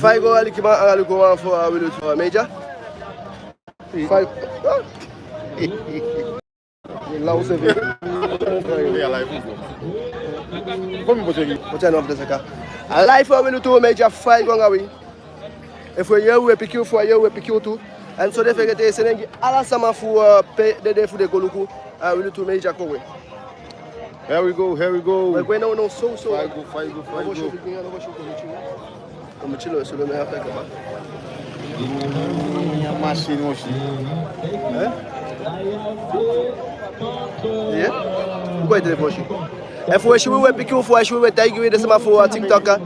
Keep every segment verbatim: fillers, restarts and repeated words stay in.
Fa i go, alikiman anga lukuman fu, uh, Wi Lutu, uh, Media? Fa i... Ah. Law seefi. Kon mi poti en gi. Poti en a ini a saka. A live fu Wi Lutu Media, fa i go anga wi. Efu u yee u, we piki u, efu u á yee u, we piki u tu. En so den fegete, sende en gi ala sama fu, uh, pe den de fu den go luku, uh, Wi Lutu Media kon we. Here we go, here we go. We go now, now, so, so. Fa i go, fa i go, fa i go. Machine aussi. Hein? Yeah? Pourquoi il téléphone aussi? Efu we si wi, we piki u, efu we si wi, we taigi wi. Den sama fu, uh, TikTok, uh,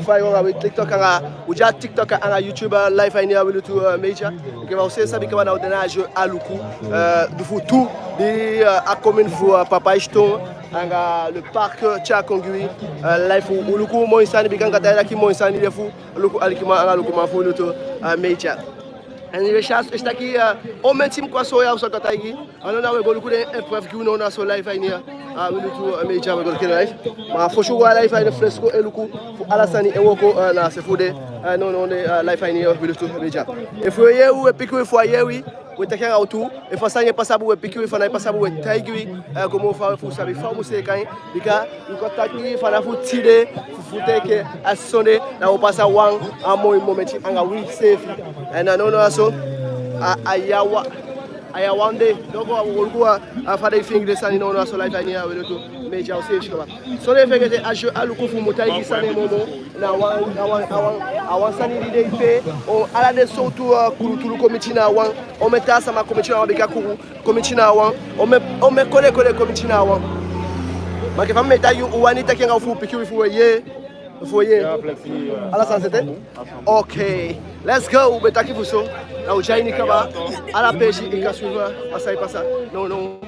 fa i go anga wi TikTok anga, u de a TikTok anga YouTube, uh, live a ini a Wi Lutu, uh, Media. Enke fa u seefi sabi kaba, na u de na a jeu Aluku, uh, di fu tu, di, uh, a commune fu, uh, Papaïchton anga le parc, uh, Tchakongui, uh, live fu u luku moi sani, bika u kan taki moi sani de fu luku, alikiman anga lukuman fu Wi Lutu, uh, Media. En i si, i si taki, uh, omen team kon a so ya, u sa kan taigi. A now na we go luku den épreuve gi u now na so live a ini a, uh, Wi Lutu, uh, Media, we go luku en live. Ma fosi u go a live a ini, Fresco e luku fu ala sani e wooko, uh, na a se fu de, uh, now, now, de, uh, live a ini a Wi Lutu Media. Efu u yee u, we piki u, efu u á yee wi, we taki anga u tu. Efu a sani e pasa bun, we piki u, efu a ná e pasa bun, we taigi wi, uh, kon moo fa fu u sabi fa u mu seeka en. Bika u kan taki fanafu tide fu, fu te enke a sonde, na u o pasa wan, a moi momenti anga wi seefi. En a now, now, a so, a, a ya wan, a ya wan de. Donc, a, u o luku a, a fa den e fiingi den sani now, now, a so live a ini a Wi Lutu Media, u seefi si kaba. So den fegete a jeu Aluku fu mu taigi sani moo moo. Na wan, na wan, a wan, a wan sani di de ipe. O, ala den sowtu, uh, kulutulu kon miti na wan. Omen taa sama kon miti na wan, bika Kourou kon miti na wan. Omen, omen kole kole kon miti na wan. Ma enke fa mi e taigi u, u wani taki anga u, fu u piki wi, fu u yee, fu u yee. Ala sani sete? Ok. Let's go. U be taki fu so. Na u de a ini kaba. Ala peesi i kan suivre a san e pasa. Non, non.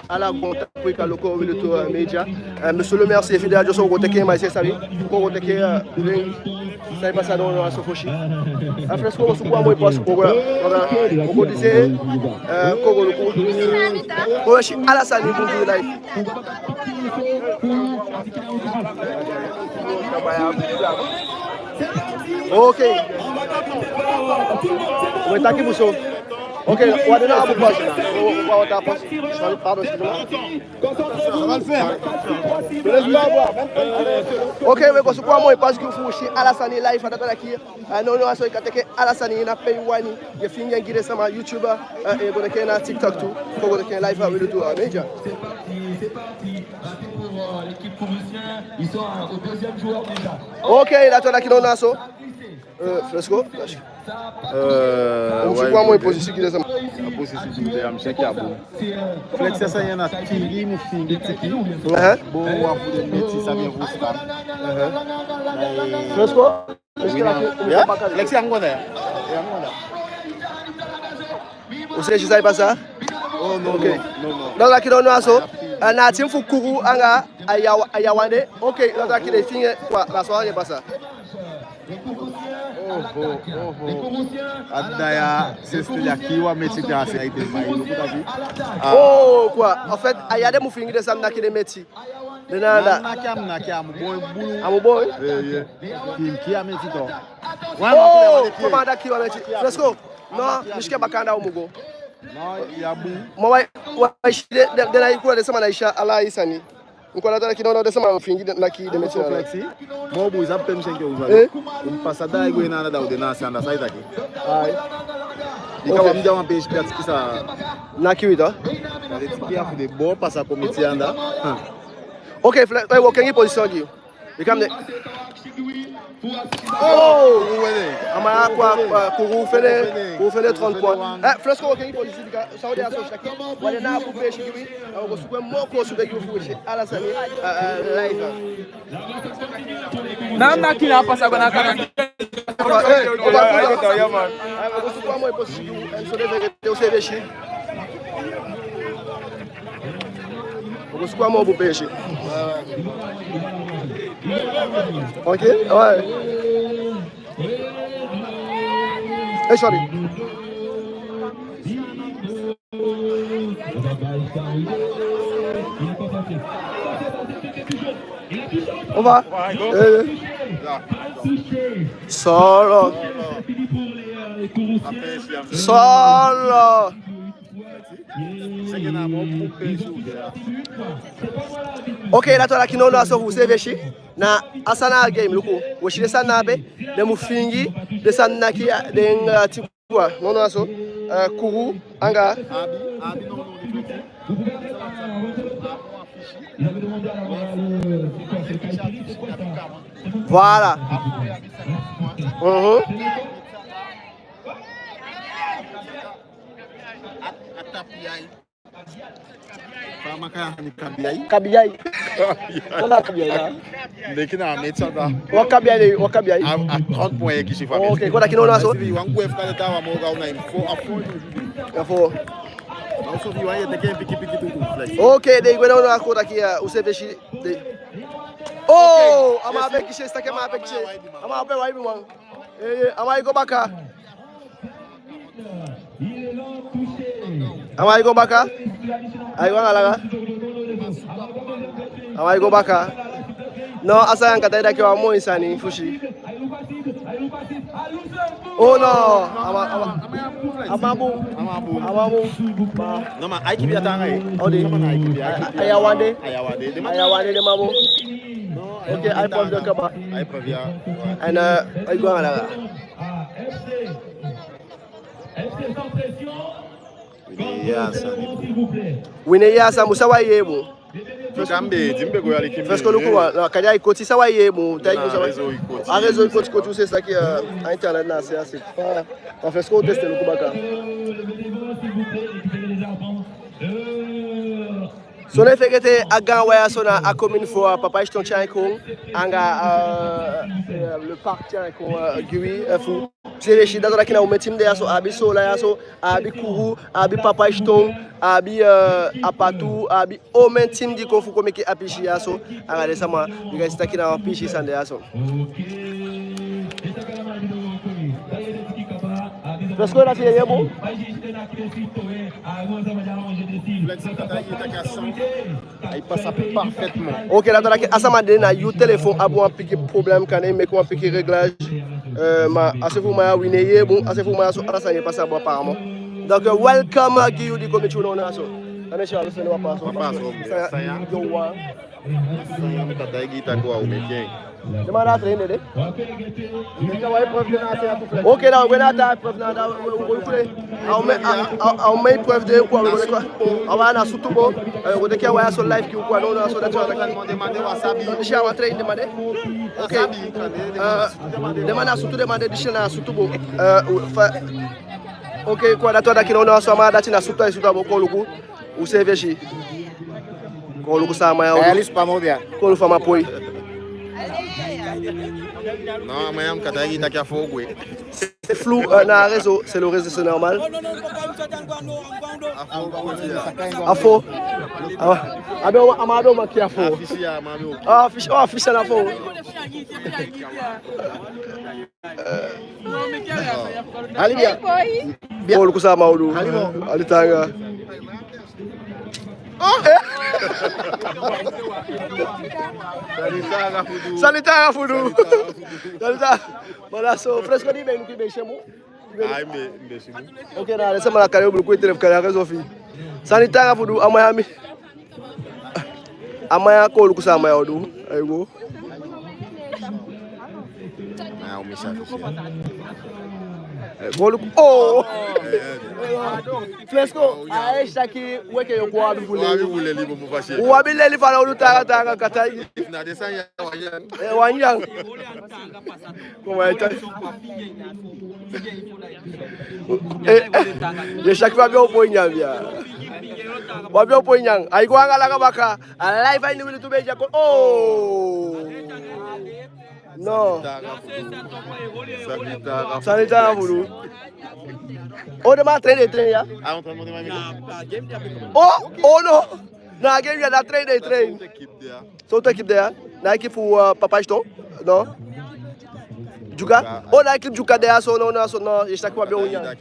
Ala goontapu i kan luku Wi Lutu, uh, Media. Eh, monsieur le maire seefi de a dyoso, u go teke en, ma i seefi sabi. U go teke, uh, den san e pasa now, now, a so fosi. A Fresco, u go suku wan moi pasi, u go, u go, u go dise, uh, kon go luku. U go si ala sani bun gi live. Ok. U be taki fu so. Ok, u á de na a bun pasi. U á de a bun pasi. Pardon, excusez-moi. Ok, we go suku wan moi pasi gi u fu si ala sani live, a dati wani taki, uh, now, now, a so i kan teke ala sani na pe i wani. Ye fiingi en gi den sama YouTube, uh, ye go teke en na TikTok tu. Kon go teke en live a Wi Lutu, uh, Media. Ok, dati wani taki now, now, a so. Eh, Fresco. Eh, u mu suku wan moi posisi gi den sama. A posisi di u de ya, mi si enke a bun. Flex, a sani ya na fiingi i mu fiingi tiki. Aha. Bon, wan fu den meti san mi e fusutan. Aha. Fresco. Ya? Flex, ya, a ngona ya. Ya, a ngona. U seefi si san e pasa? Oh, no, ok. No, no, no. Dati wani taki now, now, a so, eh, na a team fu Kourou anga a ya wan, a ya wan de. Ok, dati wani taki den fiingi, quoi, na so a e pasa. Oho, oho. A dda ya, sensi te a kii wan meti te a se a ede, ma i luku taki. Ah. Oh, quoi. En fait, a ya den mu fiingi den san naki den meti. Den na anda. Na naki a mu naki, a mu boi bulu. A mu boi? Eh, ye. Fi i kii a meti tu. Oh, comment a kii wan meti? Fresco. Non, mi si enke baka anda u mu go. Non, ya bun. Ma wai, wai, si den, den, den na i kula den sama na i si ala i sani. Nkola, dati wani taki now, now, den sama fiingi den, naki den meti na. Flexi. Moo bun, i sabi pe mi si enke u sani. Eh? U mu pasa da i go na anda, da u de na a se anda, san i taki? Ai. Bika wan mi de a wan peesi pe a tiki sa naki wi tu. Da den tiki ya fu den boo pasa kon miti anda. Huh. Ok, Fle-, eh, wo kengi position gi. Bika mi de. Oh! Kourou wene. A man ya, quoi, quoi, Kourou fende, Kourou fende trente points. Eh, Fresco, wo kengi position, bika san u de a so, taki. Wan de na a bun peesi gi wi. A wo go suku en moo koosube gi u fu u si ala sani, eh, eh, live. Na, na kii na pasa go na kana. Eh, eh, eh, man. A wo go suku wan moi position gi u, en so den fegete u seefi si. Wo go suku wan moo bun peesi. Ok, ouais. Eh, sorry. On va. Eh, eh. Solo. Solo. Ok, da u taki nownow a so fu u seefi si. Na a sani a game, luku. We si den sani na ape, den mu fiingi den sani naki den, eh, ti- Quoi? Non, non, a so. Euh, Kourou, anga. Voilà. Mhm. Fa a man kai a sani, kabiyai? Kabiyai. Wala kabiyai na. Ndeki na a meti sa da. Wan kabiyai de, wan kabiyai. A, a trente points ye kisi fa. Ok, kon taki nownow a so. Wan gwe fu kale taa wan moo gaw na en fo, a fo. A fo. Na so fi wan ye teke en piki piki tuutuu, flex. Ok, den e gwe nownow a kon taki, eh, u seefi si den. Oh, a man be kisi, sitaki a man be kisi. A man be wai bi man. Eh, a man e go baka. A man e go baka. Ai go anga langa. A man e go baka. Non, a sani ya, kande a taki wan moi sani fu si. Oh non. A man, a man, a man bun. A man bun. A man bun. Non, ma a équipe ya taanga ye. Odi. Sama na a équipe ya. A ya wan de. A ya wan de. A ya wan de, den man bun. Ok, a épreuve de kaba. A épreuve ya. En, euh, ai go anga langa. Wini ya san. Wini ya san, mu sa wai ye mu. Fes- Kambe, di mi be go yali ki mi. Fes ko luku wan, na kande ai koti, sa wai ye mu. Taigi u sa wai. Réseau i koti. A réseau i koti koti, u seefi taki, euh, a internet na se a se. Ah, ma fes ko u teste luku baka. So ná fegete a gaan wan ya so na a commune fu, euh, Papa Echton tyai kon anga, euh, euh, le parc tyai kon, euh, gi wi, euh, fu. Se den si, da u taki na omen team de ya so, a abi Soolan ya so, a abi Kourou, a abi Papa Echton, a abi, euh, Apatou, a abi omen team di kon fu kon meke a piisii ya so anga den sama, bika i si taki na wan piisii sani de ya so. Presque na fi en ye bun. Ai pasa parfaitement. Ok, da u taki a sama de na yu telefon abi wan pikin problème, kan i meke wan pikin réglage. Euh, ma a se fu mi ya, wi ná e yee bun, a se fu mi ya so ala sani e pasa bun apparemment. Donc, euh, welcome, euh, gi yu di kon miti u nownow so. Wan pasi, wan pasi, wan pasi. San ya mi kan taigi i taki wi á o meke en. Den man na a train de de. Ok, da u gwe na a taa épreuve na, da u go luku den. A omen, a, a, a omen épreuve de quoi, u go teke. A wan na sutu bo. Eh, u go teke a wan ya so live gi u quoi, nownow so, dati wan. Disi a wan train den man de. Ok. Eh, den man na sutu den man de, disi na sutu bo. Eh, u, fa, ok, quoi, dati wan taki nownow so, a man dati na sutu, ai sutu a bo, kon luku. U seefi e si. Kon luku san a man ya o du. Kon luku fa a man poi. Non, a man ya mi kan taigi i taki a fo gwe. C'est flou, euh, na réseau, c'est le réseau, c'est normal. A fo. A, a be o, a man be o maki a fo. A fisi, a man be o. A fisi, oh, a fisi na fo. Ali bia. Bia. Kon luku san a man o du. Ali mo. Ali taanga. Sani taanga fu du. Sani taanga fu du. Sani taanga. Voilà, so, presque di be luku be si en bun. Ai, mi be, mi be si en bun. Ok, na den sama na kali o buluku i telefon kali a réseau fi. Sani taanga fu du, a man ya mi. A man ya, kon luku san a man ya o du. Ai go. Eh, kon luku. Oh! Fresco, a e si taki weke yoku wi abi fu leli. Wi abi fu leli, bon, bon, facile. Wi abi leli, fa na u du taanga, taanga, ka taigi. Na den sani ya wan nyan. Eh, wan nyan. Kon, wan nyan. Eh, eh, ye si taki fa a be o poi nyan ya. Fa a be o poi nyan. Ai go anga langa baka. A live a ini wili tu be e kon. Oh. Non. Sani taanga fu du. Oh, den man train, den train ya. Oh, oh non. Na game ya, na train, den train. So, te équipe de ya? Na équipe fu, euh, Papa Echton? Non? Dyuka? Oh, na équipe Dyuka de ya so, non, non, so, non, ye si taki wi abi wan nyan.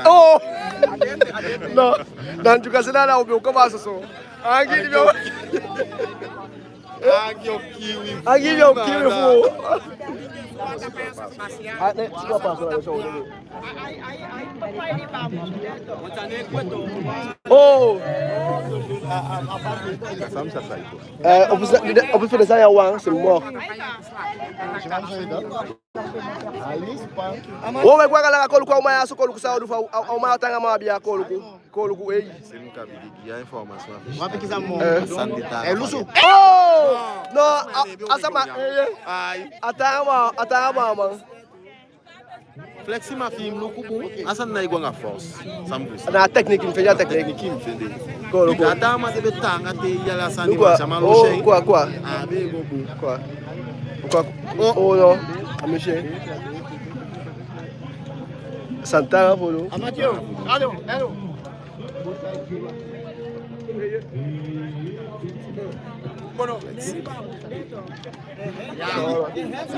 Oh! Non, na Dyuka se na, na u be o kon baka soso. Angi di be o. Agi o kiwi. Agi o kiwi fu. Ah, ne, si kwa paso na so. Oh. Eh, opu sa, opu sa de sa ya wan, c'est mort. Wo, we gwe a langa koluku, a uman ya so koluku san a o du fu a, a uman ya, taanga man abi a koluku. Koluku, ei. Seni ka bigi gi a information. Wapi kisa mo? Eh. Sani de taa. Eh, lusu. Oh! No, a, a sama, eh, eh. Ai. A taanga man, a taanga man, man. Flexi, ma fi i mu luku bun, a sani ná e go anga force. San mi si. Na technique, mi fende a technique. Technique mi fende. Koluku. A taa man de be taanga te, i ala sani. Luku a, sama lo, oh, seni. Kwa, kwa. A be go bun. Kwa. Kwa. Oh. Oh, no. A mi si. Sani taanga fu du. Amatio. Alo, alo. Kono. I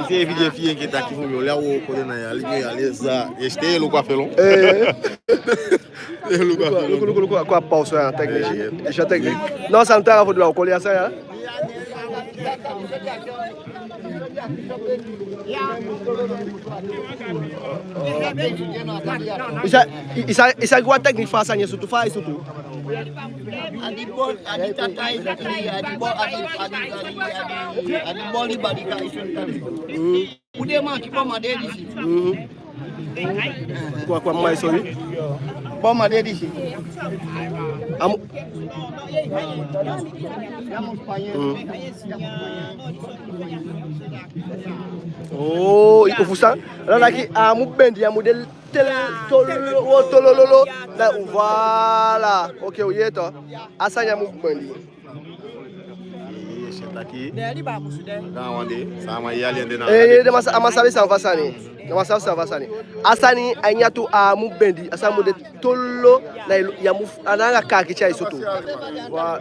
seefi de fi i enke taki fu mi, o lei a wooko de na yali, mi yali sa. I si te i e luku a felon. Eh. I e luku a felon. Luku, luku, luku, luku a pauso ya, technique. Eh, eh. I si a technique. No, sani taanga fu du, la o koli a sa ya. I sa, i, i sa, i sa gi wan technique fa a sani e sutu, fa ai sutu. A di bol, a di tatai, a di, a di bol, a di, a di, a di, a di bol di badi ka i sutu. Mm. U de maki boma de disi. Mm. Kwa, kwa mai soni. Boma de disi. Am-, mm. Oh, i kon fusutan. Ala taki a mu bendi, a mu de tel-, tolo, tolololo. Na u, voilà. Ok, u yee tu. A sani ya mu bendi. Eh, den man sa-, a man sabi san fu a sani. Den man sabi san fu a sani. A sani, a ini a tu a mu bendi, a sani mu de tolo, na i, ya mu, a ná anga kaakiti ai sutu. Wa-,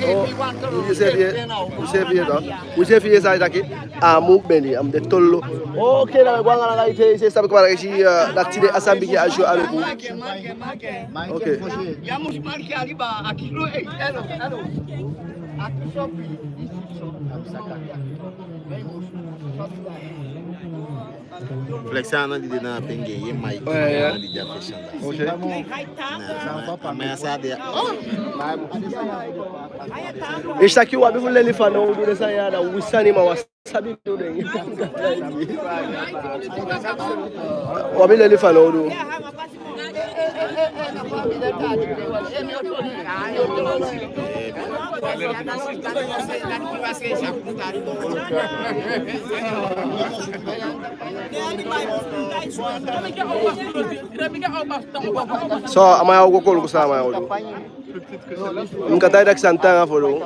oh, u seefi yee, u seefi yee tu. U seefi yee san ai taki. A mu bendi, a mu de tolo. Ok, na we go anga langa ete, i seefi sabi kaba, i si, eh, dati de a sani bigi a show a luku. Ok. Flexi, a ná di de na a penge, ye mai. Ouais, ouais. A ná di de a fesi anda. Ok. Na, na, a man ya sa de. Oh! I si taki u abi fu leli fanowdu den sani ya, da wi sani ma wi á sabi du den. U abi leli fanowdu. So, a man ya o go koluku, san a man ya o du? Mi kan taigi i taki sani taanga fu du.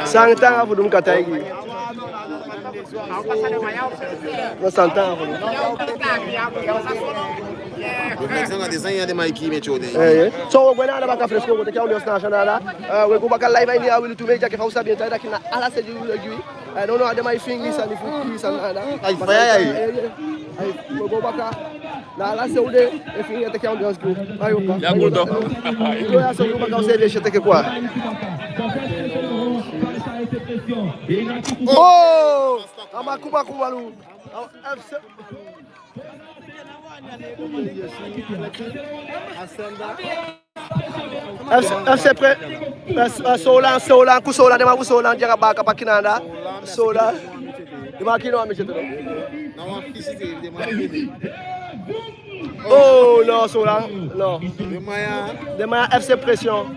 Sani taanga fu du, mi kan taigi i. No, sani taanga fu du. Eh, eh. So, we go na anda baka fresco, go teke a audience na anda. Eh, we go baka live a ini a Wili Tu Media, enke fa u sabi en, taigi i taki na ala se di u legi wi. Eh, no, no, a den man e fingi sani fu kii sani anda. Ai, faya ya. Eh, eh. Ai, we go baka. Na ala se u de, efi i e teke ambiance tu. Ayo, ya gudo. Yo, ya so, yo, baka u se de, se teke kwa. Oh! A man kuba kuba lu. F C. F C, F C pre-, eh, eh, Soolan, Soolan, ku Soolan, den man ku Soolan, di a baaka paki na anda. Soolan. Den man kii no a mi sete no. Oh, no, Soolan, no. Den man ya F C Pression.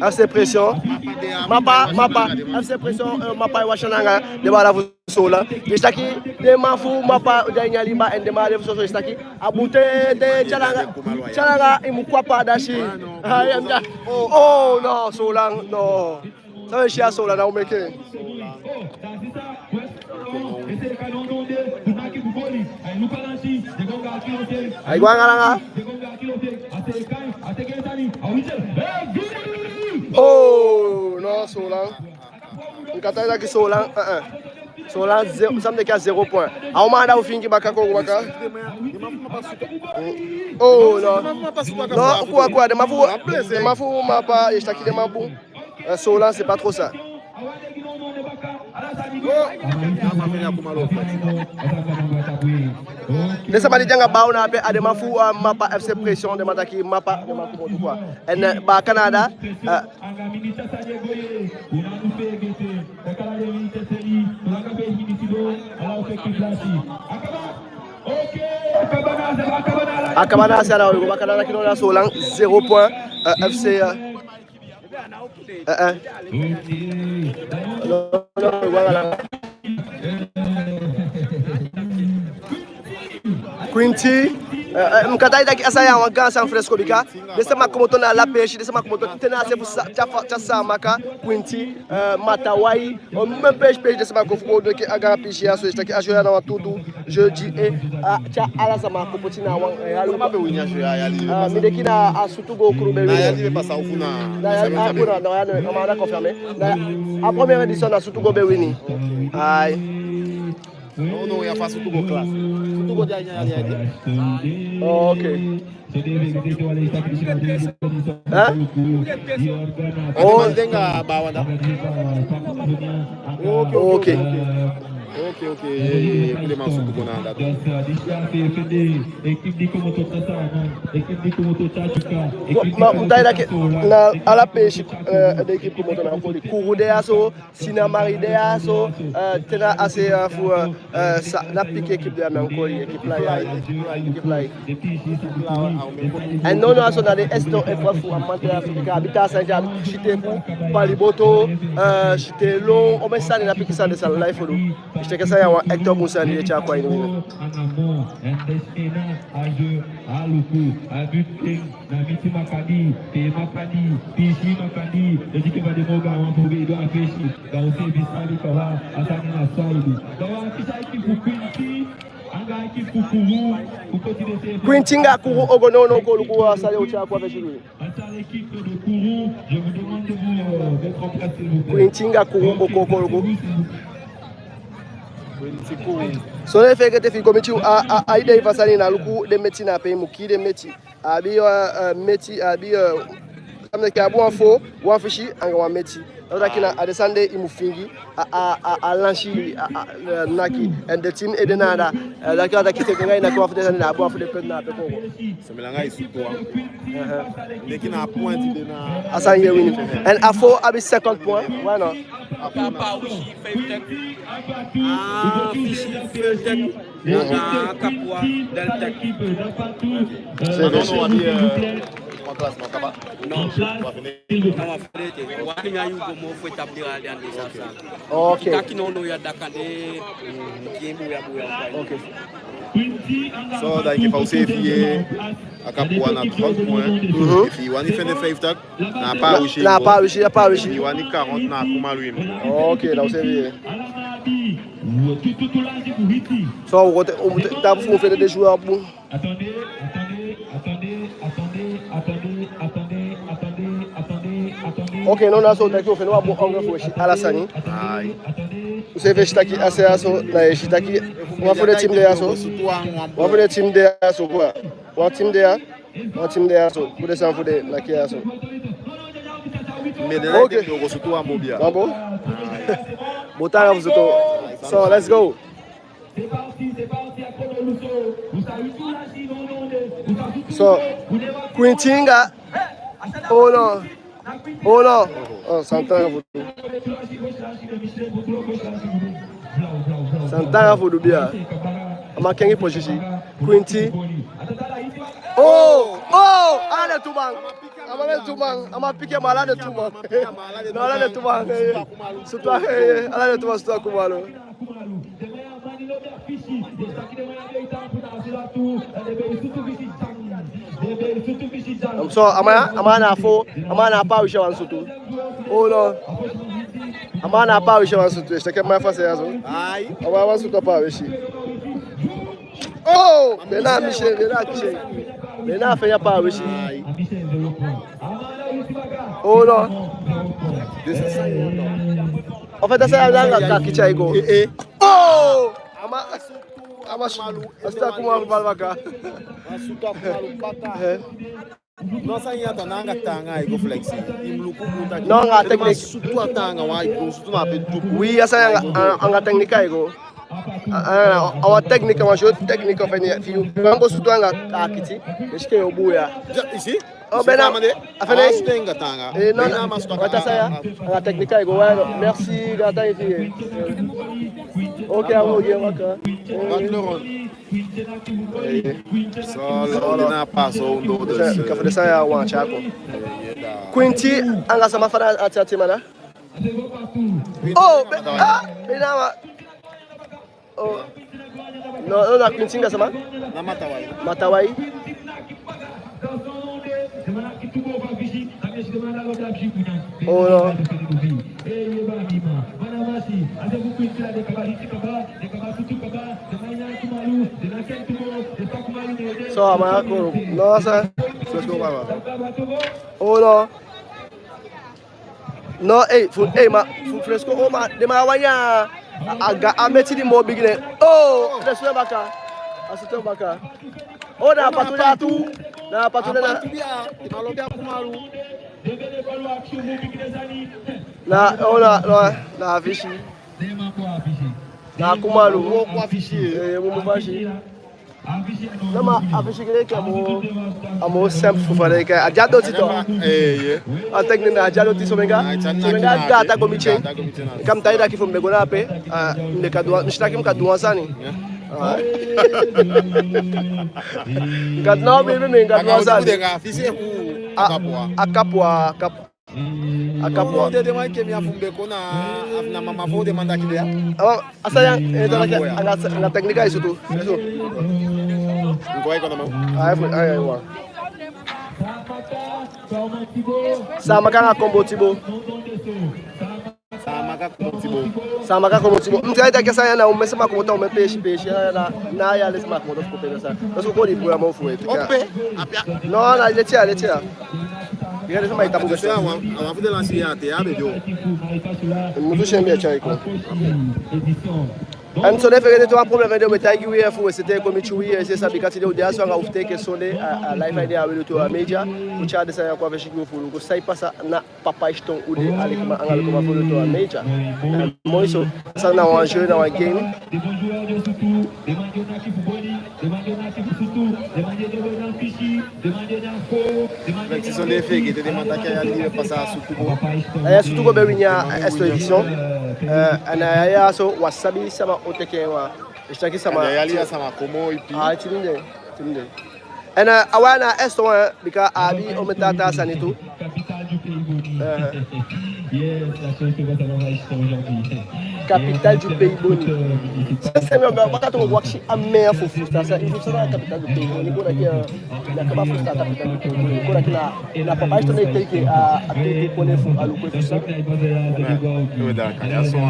F C Pression. Mapa, Mapa, F C Pression, eh, Mapa e wasi anga den baala fu Soolan. I si taki den man fu Mapa de a ini a liba, en den man de fu soso, i si taki a bun te, te tyalanga, tyalanga i mu kon a paadasi. Ai, en da. Oh, no, Soolan, no. San we si a Soolan, na u meke. Ai go anga langa. Oh, no, Soolan. Mi kan taigi i taki Soolan, eh, eh. Soolan zéro, san mi denki a zéro point. A wan man anda u fingi baka, kon baka. Oh, non. Non, u kon, u kon, den man fu, den man fu Mapa, i si taki den man bun. Euh, Soolan, c'est pas trop ça. Den sama di de anga bal na ape, a den man fu, euh, Mapa F C Pression, den man taki Mapa, den man komoto quoi. En, euh, baka na anda, euh, A kaba na a se, a ná o go baka na a se, a ná o go baka na a se. Soolan zéro point, euh, F C, euh, euh, euh. Quinty, euh, euh, mi kan taki a sani ya a wan gaan sani fresco bika den sama komoto na ala peesi, den sama komoto te na a se fu Sa-, te a fa-, te a Saamaka, Quinty, euh, Matawai, o, même peesi, peesi den sama kon fu go du enke a gaan peesi ya so, i si taki a jeu ya na wan tuutuu jeu di e, a, te ala sama kon poti na wan, eh, halo. Sama be wini a jeu ya, yali? Ah, mi denki na a Sutu Gokulu be wini. Na yali be pasa ofu na, na yali, ah, bon, na, na, na, na confirmé. Na a première édition na Sutu Go be wini. Ai. Non, non, ya fa Sutu Go classe. Sutu Go di a ini a yali ya ete. Oh, ok. Hein? Oh. Anga baa wan da. Ok, ok. Ok, ok. Ye, ye, ye. Ku den man Sutu Go na anda tu. Bon, ma, u taigi taki na ala peesi, euh, den équipe komoto na koli. Kourou de ya so, Sinamari de ya so, euh, te na a se, euh, fu, euh, euh, sa, na Piki équipe de ya, mi á koli, équipe la ya, équipe la. En non, non, a so na den esto épreuve fu a mamanten ya so, bika a abi taa sani, a abi sitee fu paliboto, euh, sitee lon, omen sani na Piki, sani de, sani life fu du. I si taki a sani ya wan hectare bun sani di e tyai kon a ini wi. Na miti makandii, te makandii, piisii makandii, e teke fa den moo gaanwan fu u be e du a fesi, da u seefi sabi kaba a sani na so a e de. Da u akisi a équipe fu Quinty anga a équipe fu Kourou fu koti denseefi. Quinty anga Kourou o go nownow kon luku a sani u tyai kon a fesi. Face à l'équipe de Kourou, je vous demande de vous, euh, mettre en place, s'il vous plaît. Quinty anga Kourou o kon kon luku. Son, efu i gete, fi i go miti u a, a, a idee fu a sani na luku den meti na ape, i mu kii den meti. A abi, euh, euh, meti, a abi, euh, san mi denki, a abi wan foo, wan fisi anga wan meti. Da u taki na a den sani de i mu fingi, a, a, a, a lansi, a, a, euh, naki. En den tin ede na anda, euh, taki, taki te i naki wan fu den sani, na a bun fu den peti na ape kon. Similar anga i sutu wan. Uh-huh. Mi denki na a point de na a sani ye wini. En a foo abi cinquante points. Ouais, non. A foo na Ah, fisi, fiftek, anga kapwa, deltek. C'est vrai. Non, non, a abi, euh, wan classement kaba. Non. Wan fende. Non, wan fende te. Wan ya yu go moo fu établir a den sani. Ok. Taki non, non, ya dakande, mm, kii buya, buya. Ok. So, da enke fa u seefi yee, a kapwa na trente points. Mhm. Efi i wani fende fiftek, na a paa wisi. Na a paa wisi, a paa wisi. Efi i wani quarante, na a kumalu i mu. Ok, da u seefi yee. So, u go te, u mu te, tapu fu u fende den joueur bun. Ok, non, na so, taki u fende wan bun angle fu u si ala sani. Ai. U seefi e si taki a se ya so, na i si taki wan fu den team de ya so. Wan fu den team de ya so, quoi. Wan team de ya, wan team de ya so. Fu den sani fu den laki ya so. Mi de, ok. Wan bal. Bon, taanga fu sutu. So, let's go. So, Quinty anga, oh non, oh non, oh, san taanga fu du. San taanga fu du bia. A man kengi posisi. Quinty. Oh, oh, ala den tu man. A man ala den tu man, a man piki en, ma ala den tu man. Non, ala den tu man, eh, sutu, eh, ala den tu man sutu a kumalu. So, a man, a man na fo, a man na paa wisi a wani sutu. Oh non. A man na paa wisi a wani sutu, i si taki a man fasi ya so. Ai. A man wani sutu a paa wisi. Oh, bena misi en, bena kisi en. Bena fende a paa wisi. Ai. Oh non. En fait, a sani ya anga kaki tyai go. Eh, eh. Oh! A man, a man sutu a Kumalu bal baka. A man sutu a Kumalu baka. Eh. No, a sani ya, a tan anga taanga ai go, Flexi. I mu luku bun taki. No, anga technique. Sutu a taanga wan ai go sutu na ape du. Oui, a sani anga, anga technique ai go. A, a, a wan technique, a wan jeu technique, en fait, fi i. Wan go sutu anga a kiti, est-ce que yo buya? Ja, ici? Oh, ici, ben, vraiment, a fene. A sutu anga taanga. Eh, non, non, a man sutu anga taanga. Anga technique ai go, ouais, non. Merci, gata, ici. Ok, a wan, ok, waka. Wat Laurent. Eh, so, Laurent, na paso un, dos, tres. Ka fu den sani ya wan tyai kon. Quinty anga sama, fa a ati, ati, mana. Oh, be, ah, be na ma. Oh. No, no, na Quincy anga sama? Na Matawai. Matawai. Oh, no. So, a man a kon. No, sir. Let's go, baba. Oh, no. No, ei, fu, ei, ma, fu Fresco, o ma, den man wani a, a, a meti di moo bigi ne. Oh, Fresco baka. A sutu baka. Oh, na a patu de a tu. Na a patu de na. Na, oh, na, na, na a fisi. Na a Kumalu. Eh, mu, mu fasi. Non, ma a fisi enke a moo, a moo simple fu fa den e kai. A de a doti tu. Eh, ye. A technique na a de a doti, so mi anga, so mi anga a data go miti en. Data go miti en. Ka mi taigi taki fu mi be go na ape. Ah, mi be kan du wan, mi si taki mi kan du wan sani. Ah. Mi kan du wan, mi, mi, mi kan du wan sani. A, a kapu, a kapu. A kapu. Fu den man enke mi, a fu mi be kon na, a fu na mama fu den man taki de ya. Awa, a sani ya, eh, anga, anga technique ai sutu. Ai sutu. Nko ai kon na man. Ai fu, ai, ai, wa. Saamaka anga Kombo Tibo. Saamaka Kombo Tibo. Saamaka Kombo Tibo. Mi taigi taki a sani ya na omen sama komoto a omen peesi peesi, na, na, na ya le sama komoto fu kon pee a sani. Parce que kon di bula mo fu ete. Ope, apia. Non, na leti ya, leti ya. Bika den sama e tapu. A wan, a wan fu den lansi ya te a be dyo. Mutu si en be tyai kon. En so den fegete tu a problème de, u be taigi wi fu u e seti kon miti wi, e seti sabi kati de u de a so anga u fu teke sonde a, a live a ini a Welutu a Media. U tyai den sani ya kon a fesi gi u fu u luku sai pasa na Papa Eston u de, alikiman anga lukuman fu Welutu a Media. Moi so, san na wan jeu, na wan game. Flexi, so den fegete, den man taki a yali di be pasa a Sutugo. A yali Sutugo be wini a Eston édition. Eh, en a yali ya so, u á sabi sama o teke en wan. I si taki sama. En a yali ya sama kon moo ipi. Ah, tide de, tide de. En, eh, a wan na Eston, eh, bika a abi omen taa taa sani tu. Eh. Capitale du pays Boni. Sese, mi o baka tu wakiti a mea fu fusutan san, i fusutan san na capitale du pays Boni. Kon taki, eh, na kaba fusutan capitale du pays Boni. Kon taki na, na Papa Eston e teke a, a teke kondee fu Aluku, i fusutan.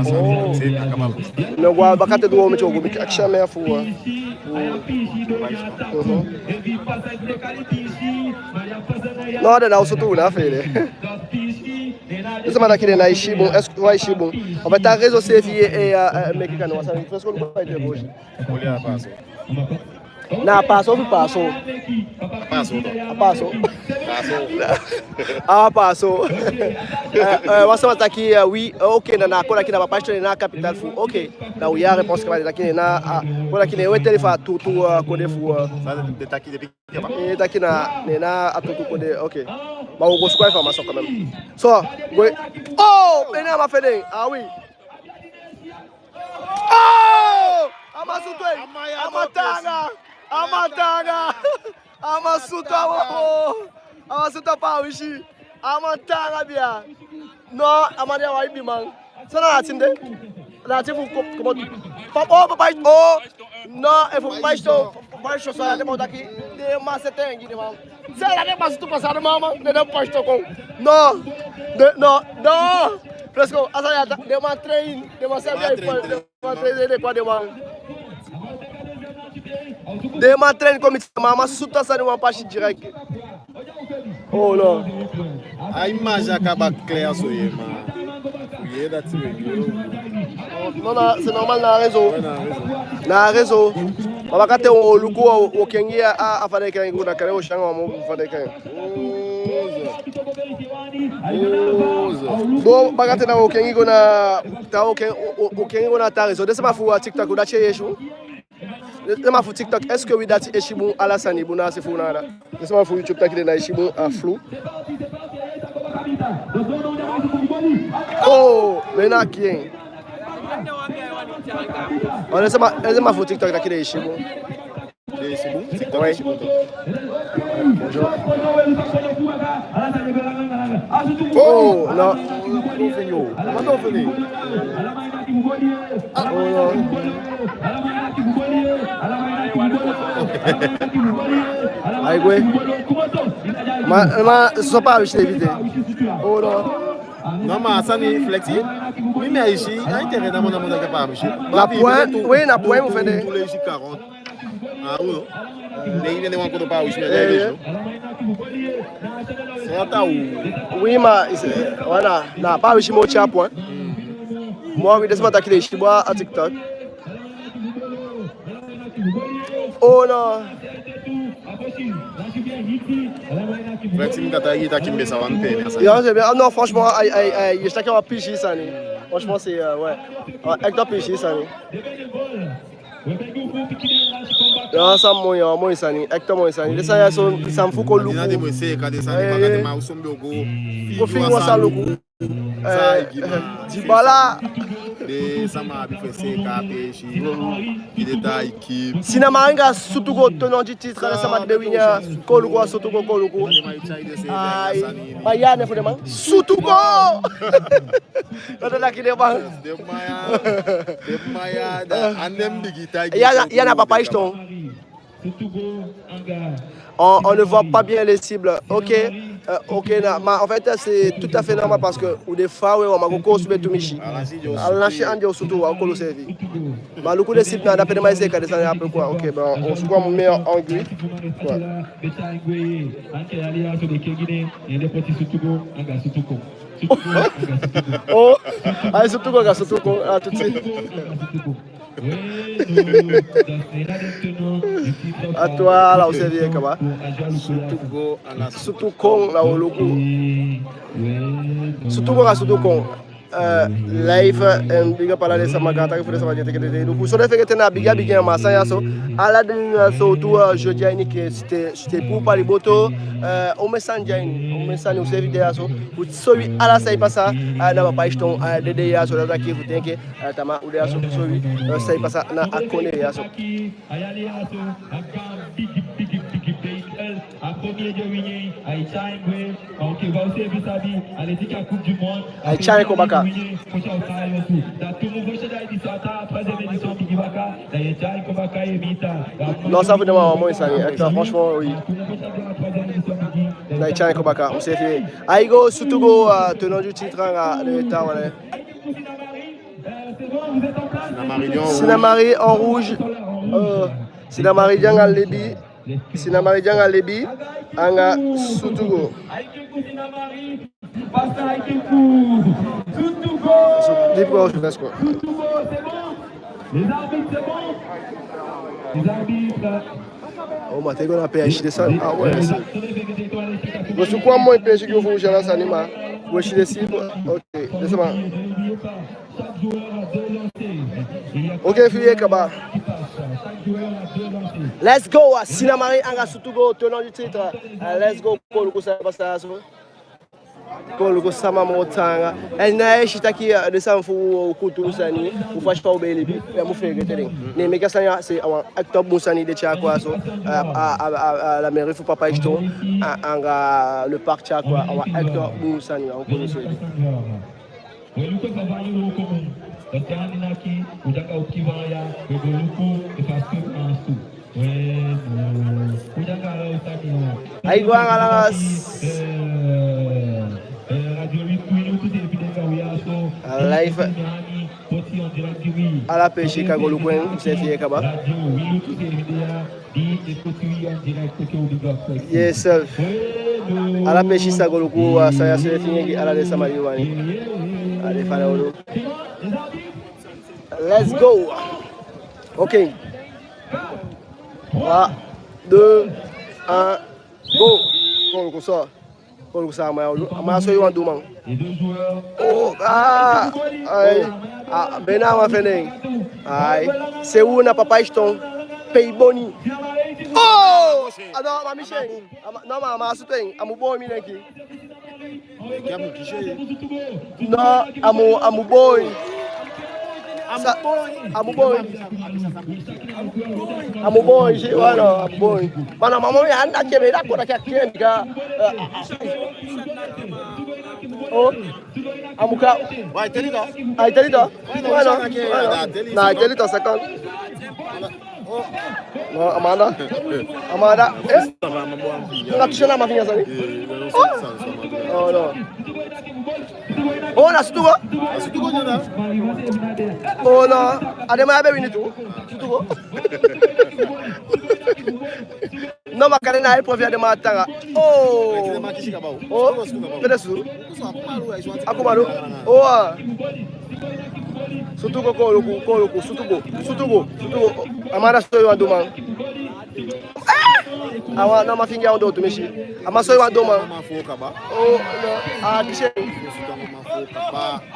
Oh. No, u á baka te du, u o meke, u o meke akisi a mea fu, eh, Mhm. Non, den na u sutu u na fele. Den sama taki den ná e si bun, est-ce que u á e si bun? En fait, a réseau seefi e, e, e, meke kande wan sani, presque u á e si bun. Na paaso. Na paaso ofu paaso? Paaso. A paaso. Paaso. A paaso. Eh, eh, wan sama taki, eh, oui, eh, ok, na, na, kon taki na Papa Eston na capitale fu, ok. Na u yee a réponse kaba, den taki na, ah, kon taki ne wetele fu a tuutuu, eh, kondee fu, eh. Sa den taki de. Eh, taki na, ne na a tuutuu kondee, ok. Ma u o go suku a information quand même. So, go, oh, bene a man fende, ah oui. Oh! A man sutu en. A man taanga. A man taanga. A man sutu a, oh. A man sutu a Pawisi. A man taanga bia. No, a man de a wan ibiman. San na a tin de? Na a tin fu ko-, komoto. Pa-, oh, Papa, oh. No, efu Papa Eston, Papa Eston, so na den man o taki, den man seti en gi den man. San na den man sutu pasa den man, den, den Papa Eston kon. No. Den, no, no. Presque, a sani ya, den man train, den man servi a den man train, den man. Den man train kon miti, mama sutu a sani wan pasi direct. Oh, no. A image á kaba clair so ye, man. Non, non, c'est normal, na réseau. Ouais, na réseau. Na réseau. Baba, kande wo luku, wo, wo kengi a, a, a fa den e kai en, na kande wo si anga wan moo fa den e kai en. Bon, baka te na wo kengi go na, ta wo ken-, wo, wo, wo kengi go na taa réseau. Den sama fu a TikTok, u dati e yesi u. Den sama fu TikTok, est-ce que wi dati e si bun ala sani bun na a se fu u na anda? Den sama fu YouTube taki den ná e si bun, a flou. Oh, mi ná e kii en. Oh, den sama, den sama fu TikTok taki den e si bun. Des, c'est bon? C'est quoi? Ouais. C'est bon, toi? Bonjour. Oh, non. Comment on fait, yo? Comment on fait? Ah, oh, non. Ayi, gwe. Ma, ma, so pa wisi éviter. Oh, non. Non, ma sani, Flexi. Mi, mi e si, a intérêt na mona, mona ke pa mi si. Na point, oui, na point, mu fende. Tous les quarante. Ah, oui, non? Lei, lei, wan kodo pa wisi mi, eh, lei, eh. C'est à ta ou. Oui, ma, c'est, voilà, na pa wisi mi o tyai point. Moi, oui, den sama taki den e si bun a TikTok. Oh, non. Flexi, mi kan taigi i taki mi be sa wan pe, mi a sa. Ya, c'est bien. Ah, non, franchement, ayi, ayi, ayi, i e si taki a wan pisi sani. Franchement, c'est, euh, ouais. Ouais, Hector pisi sani. Ya, san moi, ya, moi sani. Hector moi sani. Den sani ya so, san fu kon luku. Dina de moi se ka den sani, eh, baka den ma o sombe o go. Go fingi wan san luku. Eh, Dibala. Den sama abi fu e seeka a peesi. I de ta équipe. Sinamari anga Sutugo, tenant du titre, ala sama di be wini a, kon luku a Sutugo, kon luku. Ayi, ma ya ne fu den man. Sutugo! Anda taki den man. Den man ya, den man ya, da, an den bigi taigi. Ya, ya na Papa Ishton. On, on ne voit pas bien les cibles. Ok. Euh, ok, na, ma en fait, c'est tout à fait normal parce que u de fa we, wan man go koosube tumisi. Ala nasi andi o sutu, wan kolo seefi. Ma luku den cibles na, na pe den man e seeka den sani ape quoi. Ok, bon, on se voit meilleur angle. Quoi. Oh, ayi, Sutugo anga Sutugo, a tuti. A tu ala u seefi e kaba. Sutukon, anga Sutukon na wo luku. Sutukon anga Sutukon. Euh, live, euh, big up ala den sama, gaantangi fu den sama di e teke den luku. So den fegete na bigi a bigi a, ma san ya so. Ala den ya so tu, euh, jeudi a ini ke c'était, c'était pour Paliboto. Euh, omen sani di a ini, omen sani u seefi de ya so. U soi ala san e pasa, euh, na Papa Ishton, euh, den dei ya so, da taki fu denki. A tama u de ya so, so wi, eh, san e pasa na a kondee ya so. Ai tyai en kon baka. Non, san fu den man, moi sani, eh, franchement, oui. Na ai tyai en kon baka, u seefi. Ai go, Sutugo, eh, tenant du titre, anga den taa wan. Sinamari en rouge. Euh, Sinamari de anga lebi. Sinamari de anga lebi. Anga Sutugo. Libre, je pense quoi. Oh, ma te go na pe ai si den sani. Ah ouais, c'est. Go suku wan moi peesi gi u fu u si ala sani, ma we si den sani. Ok, den sama. Ok, fi i e kaba. Let's go, ah, Sinamari anga Sutugo, tenant du titre. Ah, let's go, kon luku san e pasa so. Kon luku sama moo taanga. En na i si taki, eh, den sani fu u kulturu sani, u fasi fa u be e libi, ya mu fegete den. Ne meke a sani ya, c'est un acte bun sani den tyai kon a so, eh, a, a, a, a la mairie fu Papa Ishton, a, anga le parc tyai kon a wan acte bun sani, a wan kondee so. Ai go anga langa. Live. Ala peesi i kan go luku en, u seefi e kaba. Yes, sir. Ala peesi i sa go luku, a san ya so e fini gi ala den sama di wani. Allez, fana olo. Let's go. Ok. Trois, deux, un, go. Koloku so. Koloku san a man ya o du. A man ya soi wan du man. Oh, ah, ai. Ah, bena a man fende en. Ai. Seuna, Papa Eston. Pei Boni. Oh! Ah, non, a man misi en. A man, non, a man, a man sutu en. A mu boon, mi denki. Non, a mu, a mu boon. Sa, a mu boon. A mu boon, si, voilà, a mu boon. Mana mama mi anda ke mi da ko da ke ke mi ka. Oh, a mu ka. Wa, ai teli to. Ai teli to. Wa, no, wa, no. Sa na ke, wa, no. Da teli, na, ai teli to, second. Oh. Non, Amanda. Amanda. Eh? Nga kisi na ma finger sani. Oh, non. Oh, na sutugo. Oh, non. A den man ya be wini tu. Sutugo. Non, ma kande na e profi a den man tanga. Oh. Oh. Pede su. A Kumalu. Oh, ah. Sutugo, koloku, koloku, sutugo, sutugo, sutugo. A man da soi wan du man. Ah! A wan, na ma finger a wan doo tu mi si. A man soi wan du man. Oh, non. A kisi en.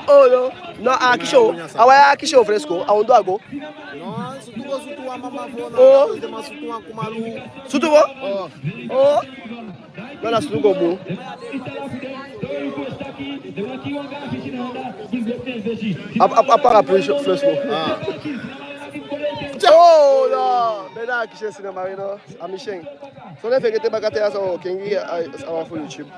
Oh, non. Non, a kisi o. A wan ya a kisi o fresco. A wan du a go. Oh. Sutugo. Oh. Non, na sutugo bun. A, a, a parapluie fresco. Ah. Oh, non. Bena a kisi en, Sina Mari, non. A misi en. So den fegete baka te a so kengi a, a wan fu YouTube.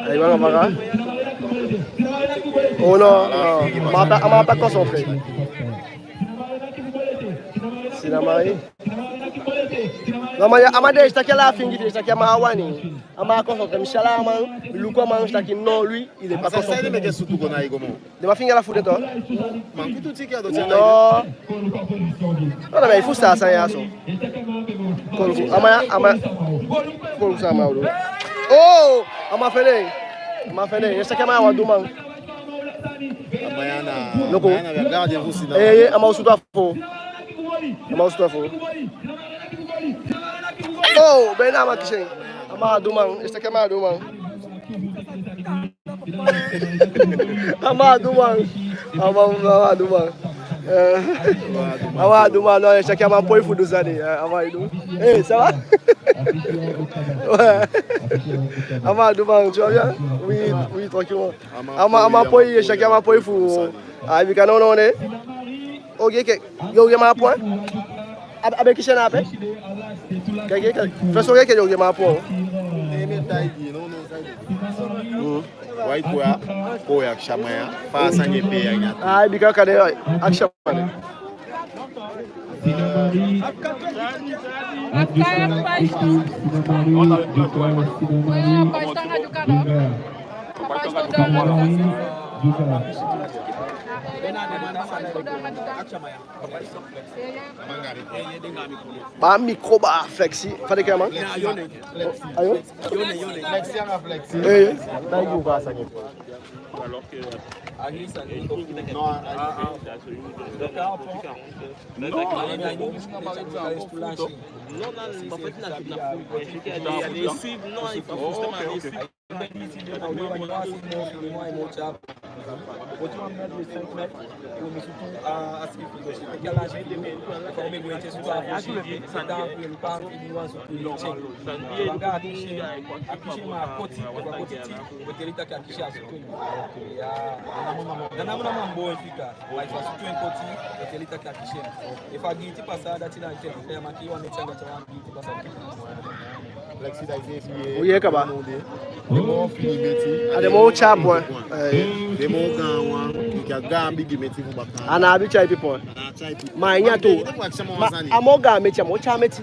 Ai, wan baka. Oh, non, non. A man á be, a man á be concentré. Sina Mari. Non, a man ya, a man de, si taki ala a fingi, si taki a man á wani. A man á concentré, mi si ala a man, luku a man, si taki non, lui, il est pas concentré. Saide meke sutugo na i go moo? Den man finger a fu den tu. Man kutu tiki a doti a. Non. Non, non, mais il faut ça, ça, ya so. Koloku, a man ya, a man. Koloku san a man o du. Oh! A man fende. A man fende. I si taki a man ya wan du man. A man ya na, loko. A man ya na gardien fu Sina. Eh, eh, a man o sutu a fo. A man o sutu a fo. Oh, bena a man kisi en. A man a du man. I si taki a man a du man. A man a du man. A man, a man a du man. Eh, a man a du man, non, i si taki a man poi fu du sani, eh, a man e du. Eh, ça va? Ouais. A man a du man, tu vas bien? Oui, oui, tranquillement. A man, a man poi, i si taki a man poi fu. Ah, bika non, non, ne. Ogii enke, yo, ogii a man a poi. A, a be kisi en ape. Keke, keke. Fesi ogii enke yo, ogii a man a poi. Mm. Wai, kon ya, kon ya akisi a man ya. Fa a sani e pee ya. Ah, bika kande, akisi a man. Baa micro baa Flexi, fa den e kai a man? Ayo? Flexi anga Flexi. Eh, na i gi u kaa sani. U yee kaba. A den moo o tyai poi. Eh. A ná abi tyaipi poi. Ma a nyan tu. Ma a moo gaan meti, a moo tyai meti.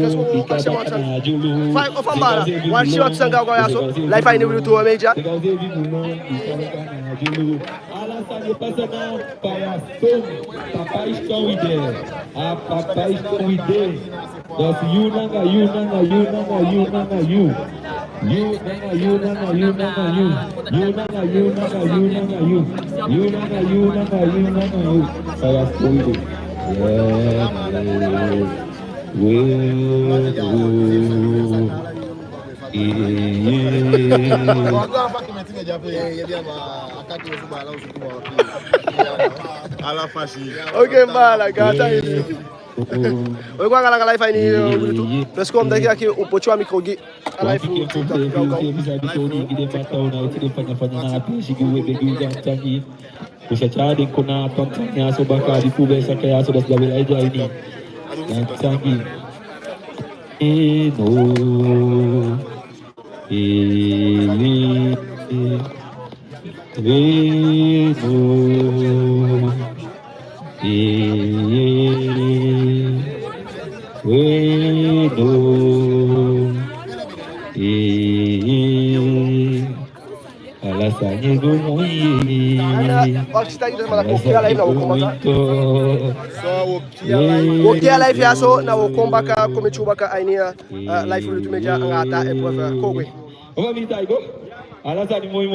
Parce que on passe en train. Fa i, o fa mi baala. Wan short sanga go ya so. Live a ini Wi Lutu Media. Ala sani e pasa na Paya Stone. Papa Stone wi de. A Papa Stone wi de. Dus yu nanga yu nanga yu nanga yu nanga yu. Yu nanga yu nanga yu nanga yu. Yu nanga yu nanga yu nanga yu. Yu nanga yu nanga yu nanga yu. Paya Stone wi de. Yeah. Ok, mi baala, gaantangi. We go anga langa live a ini, eh, Wi Lutu. Parce que on dirait que on peut tuer un micro gi. A live fu TikTok. Gaantangi. Gaantangi. Eh, no. Eh, eh, eh, no. Eh, eh, eh, no. Eh, eh. Wakiti taki den, ma na kon kiya live, na wo kon baka. Wo kiya live ya so, na wo kon baka, kon miti u baka a ini a, a live fu Lutu Media anga a taa épreuve. Kon gwe.